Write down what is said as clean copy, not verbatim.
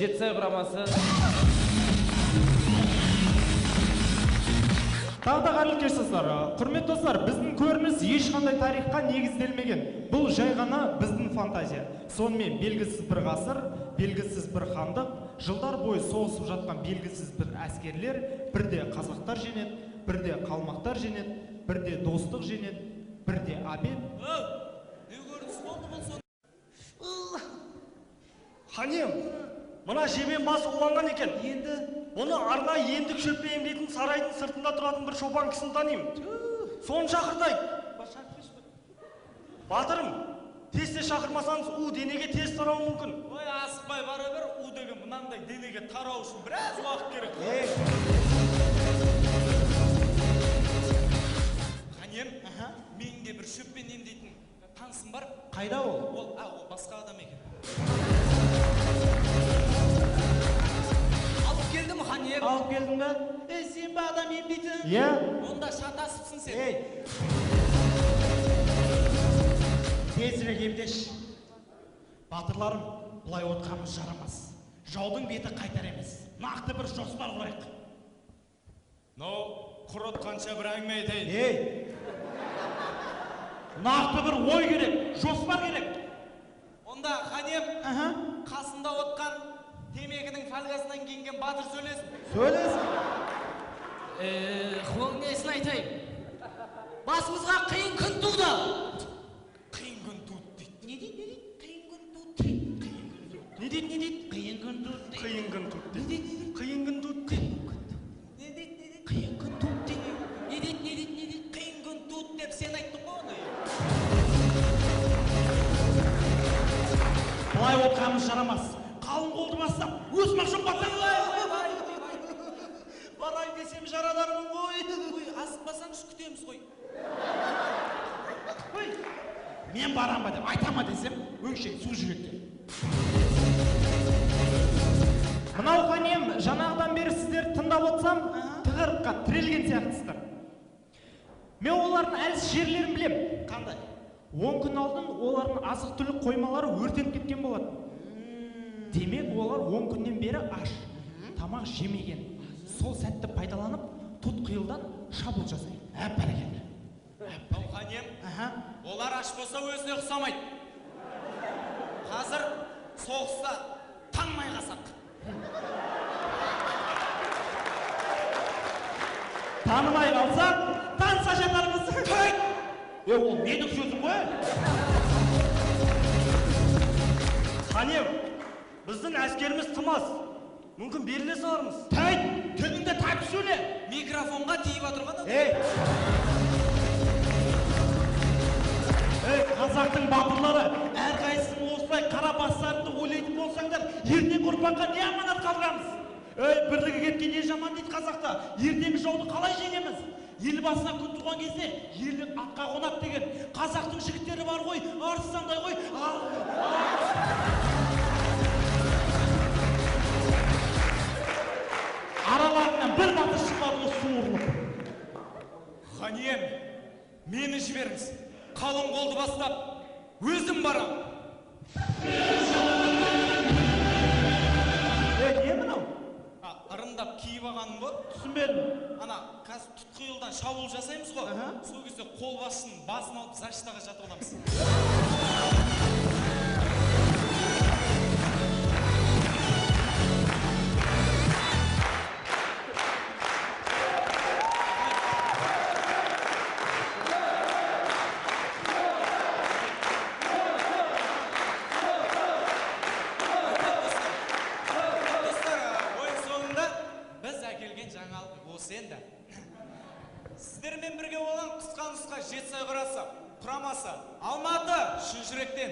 Жетісай құрамасы. Тағы да қайырлы кеш достар. Құрметті достар, біздің көрініс ешқандай тарихқа негізделмеген. Бұл жай ғана біздің фантазия. Сонымен белгісіз бір ғасыр, белгісіз бір хандық, жылдар бойы соғысып жатқан белгісіз бір әскерлер, бірде қазақтар жеңеді, бірде қалмақтар жеңеді, бірде достық жеңеді, бірде обед. Не көрініс болды бұл сонда? Ханым, мына жебен басы уланған екен. Енді Бұны арнайы емдік шөппен емдейтін сарайдың сыртында тұратын бір шопан кісіні танимын. Соны шақыртайық. Батырым, тез-тез шақырмасаңыз, у денеге тез тарауы мүмкін. Ой, асықпай бара бер, у деген мынандай денеге тарау үшін біраз уақыт керек. Ханым, менің де бір шөппен емдейтін танысым бар. Қайда ол? Ол, ол басқа адам екен. Алып келдім, ханым. Алып келдің бе? Ей, сен бе адам емдейтін? Иә. Онда шатасыпсың сен. Ей. Тезірек емдеші. Батырларым, былай отқанымыз жарамас. Жаудың беті қайтар емес. Нақты бір жоспар құрайық. Мынау құр отқанша бір әңгіме айтайын. Ей! Нақты бір ой керек, жоспар керек. Онда ханым, қасында отқан темекінің фольгасынан киінген батыр сөйлесін. Сөйлесін. Оның несін айтайын? Басымызға қиын күн туды. Қиын күн туды дейді. Не дейді, не дейді? Қиын күн туды дейді. Не дейді, не дейді? Қиын күн туды дейді. Қиын күн туды дейді. Қиын күн туды дейді. Не дейді, не дейді? Қиын күн туды дейді. Не дейді, не дейді, не дейді? Қиын күн туды деп сен айттың ғой оны. Былай отқанымыз жарамас. Қалың қолды бастап, өз мақшым батыр. Барайын десем жарадармын ғой. Ой, асықпасаңшы, күтеміз ғой. Ой, мен барам ба деп айтама десем, өңшең су жүректе. Мынау ханым, жаңағыдан бері сіздер тыңдап отырсам, тығырыққа тірелген сияқтысыздар. Мен олардың әлсіз жерлерін білем. Қандай? 10 күн алдын олардың азық-түлік қоймалары өртеніп кеткен болатын. Демек, олар 10 күннен бері аш, тамақ жемеген. Сол сәтті пайдаланып, тұтқиылдан шабуыл жасайық. Әп, бәрекелді. Мынау ханым, олар аш болса өзіне ұқсамайды. Қазір соғыста танымай қалсақ. Танымай қалсақ, таныса жатармыз. Е, ол менің сөзім ғой. Ханым, біздің әскеріміз тым аз. Мүмкін беріле салармыз. Тәйт, тіліңді тартып сөйле. Микрофонға тиіп отырған адам. Ей! Ей, қазақтың батырлары, әрқайсысын осылай қара бастарыңды ойлайтын болсаңдар, ертеңгі ұрпаққа не аманат қалдырамыз? Ей, бірлігі кеткен ел жаман дейді қазақта. Ертеңгі жауды қалай жеңеміз? Ел басына күн туған кезде ерлік атқа қонады деген. Қазақтың жігіттері бар ғой, арыстандай ғой. Араларынан бір батыр шықпады ғой суырылып. Ханым, мені жіберіңіз. Қалың қолды бастап, өзім барам. Е, не мынау? Ырымдап киіп алғаным ғой. Түсінбедім. Ана, қазір тұтқиылдан шабуыл жасаймыз ғой. Сол кезде қолбасшының басын алып защитаға жатып аламыз. Достар, ойын соңында біз әкелген жаңалық осы енді. Сіздермен бірге болған қысқа нұсқа Жетісай құрамасы Алматы шын жүректен.